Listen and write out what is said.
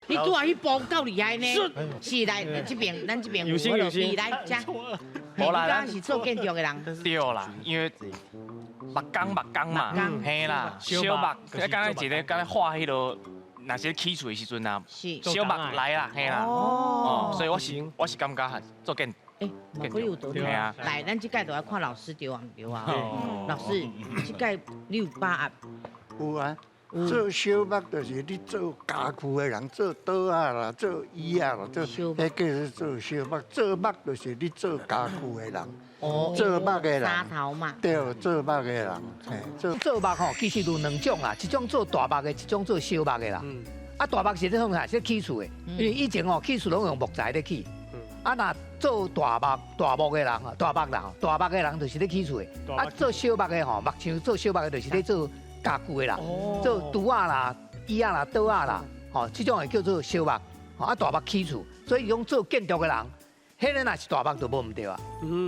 你拄仔彼步夠厲害呢。是來這邊，咱這邊有心有心來遮。無啦，你剛是做建築的人。對啦，因為木工木工嘛，嘿啦，小木，敢若一个敢若畫彼个，若是起厝的時陣啊，小木來啦，嘿啦，哦，所以我是感覺做建。欸，嘛閣有道理。來，咱這屆就來看老師對毋對啊？老師，這屆你有把握？有啊，做小木就是你做家具的人，做桌仔啦，做椅仔啦，做，彼叫做做小木。做木就是你做家具的人，做木的人。沙頭嘛。對，做木的人，做做木吼，其實有兩種啦，一種做大木的，一種做小木的啦。啊，大木是咧創啥？是起厝的，因為以前吼起厝攏用木材咧起。啊，若做大木大木的人，大木人，大木的人就是咧起厝的。啊，做小木的吼，木匠做小木的，就是咧做家具的啦，做櫥仔啦、椅仔啦、桌仔啦，吼，這種會叫做小木。啊，大木起厝，所以講做建築的人，彼个若是大木就無毋對啊。